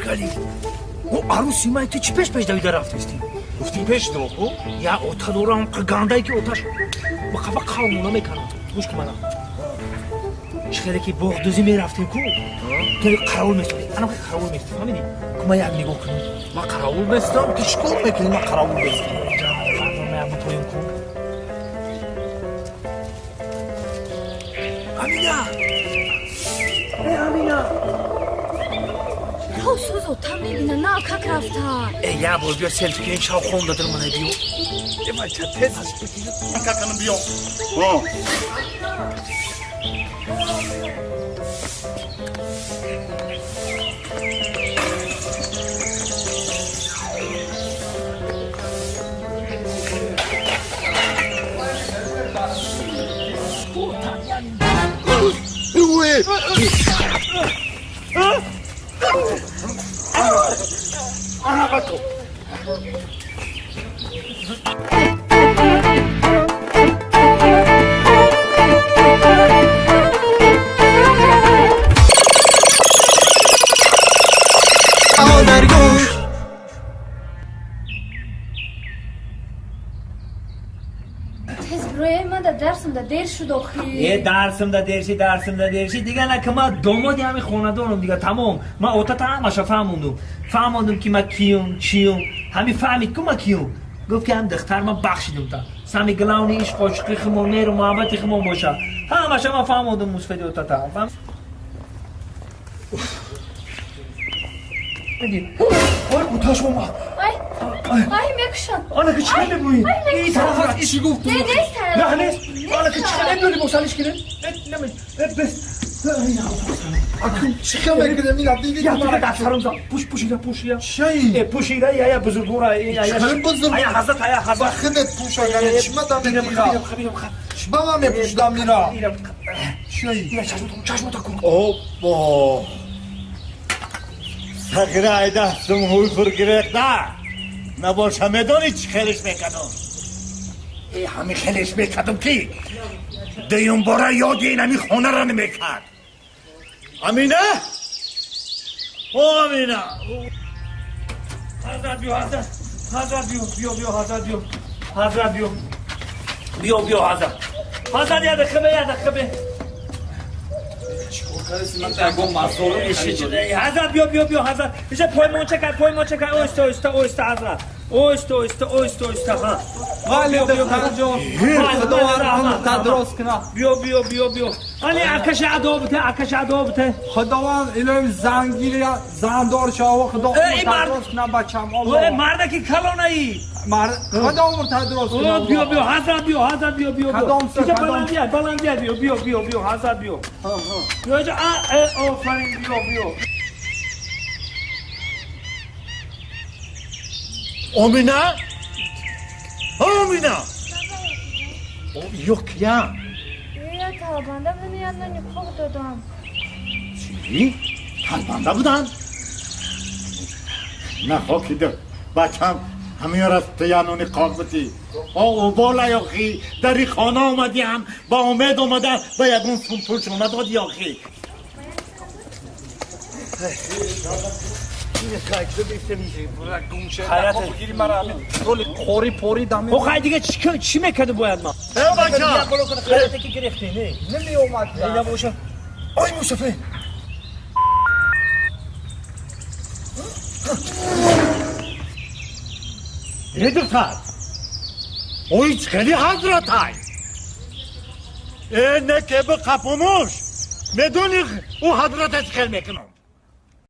Гали. О аруси май ту чӣ пеш пеш давида рафтисти? Гуфтим пеш ку? Я ота дорам гандай ки оташ ба қафа қалмона меканам. Гӯш ки мана. Чӣ хеле ки боғдӯзӣ мерафтем ку? Ту қаровул местодӣ. Анам қаровул местодӣ, фаҳмидӣ? Ку ма як нигоҳ кунам. Ман қаровул местам, ту чӣ кор мекунӣ? Ман қаровул местам. Ҷамъ поён ку. Амина! Э, Амина! Сӯз отам мебина, на как рафта. Э, я бор биё селфи кунем, шав хом дадир мана биё. Э, бача, тез каканам биё. Тез бирояй, ман да дарсам да дер шуд охи. Э, дарсимда дерши, дарсимда дерши. Дига нака ма домоди ҳами хонадонам дига тамом. Ма отата ҳамаша фаҳмондум. Фаҳмондум ки ма киюм, чиюм. Ҳами фаҳмид ку ма киюм. Гуфт ки ҳам духтар ма бахшидум та. Сами главни ишқ ошиқи химон, меҳру муҳаббати химон боша. Ҳамаша ма фаҳмондум мусфеди отата. Ой, оташ омад. Ай, ай, мекушам. Ана ки чӣ мебӯӣ? Ин тараф аз Чӣ гуфт? Не, нест. Не, нест. Ана ки чӣ мебӯӣ либосалиш кунем? Не, бес. Акун чӣ хел мекунем ина диди? Я тука дафтарам за. Пуш пушида пушия. Чӣ? Э, пушида я я бузургора. Я я. Чӣ бузург? Ая ҳазрат, ая Ба ҳазрат. худат пуша гане чӣ мада мекунӣ? Чӣ ба ман мепӯшидам ина? Чӣ? Ина чашмота, чашмота кун. Опа! Сағира айдастум ҳуй хур гирехта. Набоша медонӣ чӣ хелиш мекардум? Э, ҳами хелиш мекардум ки дуюмбора ёди ин ҳами хонара намекард. Амина? О, Амина! Ҳазрат биё, ҳазрат. Ҳазрат биё, биё, биё, ҳазрат биё. Ҳазрат биё. Биё, биё, ҳазрат. Ҳазрат я дақиқа бе, я дақиқа бе. Ҳазрат биё, биё, биё, ҳазрат. Иша поймонча кай, поймонча кай, оҳиста, оҳиста, оҳиста, ҳазрат. Оҳиста, оҳиста, оҳиста, оҳиста, ҳа. Вале духтарҷон, Худованд умрта дуруст кунад. Биё, биё, биё, биё. Ани акаша адо бите, акаша адо бите. Худованд илоҳи зангири зандор шава, Худо умрта дуруст кунад бачам. Э, мардаки калонаи. Худо умрта дуруст кунад. Биё, биё, ҳазрат биё, ҳазрат биё, биё. Кадом са, кадом? Баландия, баландия биё, биё, биё, биё, ҳазрат биё. Биё ҷа, а, э, офарин, биё, биё. Омина? Омина! Ёк я. Я талабанда будам, я нони қоқ додам. Чӣ? Талбанда буданд? Нахокида. Бачам ҳамин раст я нони қоқ бутӣ. О, убола ёхи, дари хона омадиам, ба умед омада, ба ягон сум пулшон надодӣ ёхи. О, хай дига чӣ мекарду бояд ман? Э, бача! Хайрате ки гирехтӣ, не? Намеомад. Набоша. Ой, Мустафе! Э, духтар! Ой, хеле ҳазратай! Э, не ке би қапумуш! Медонӣ ӯ ҳазрата чӣ хел мекунам?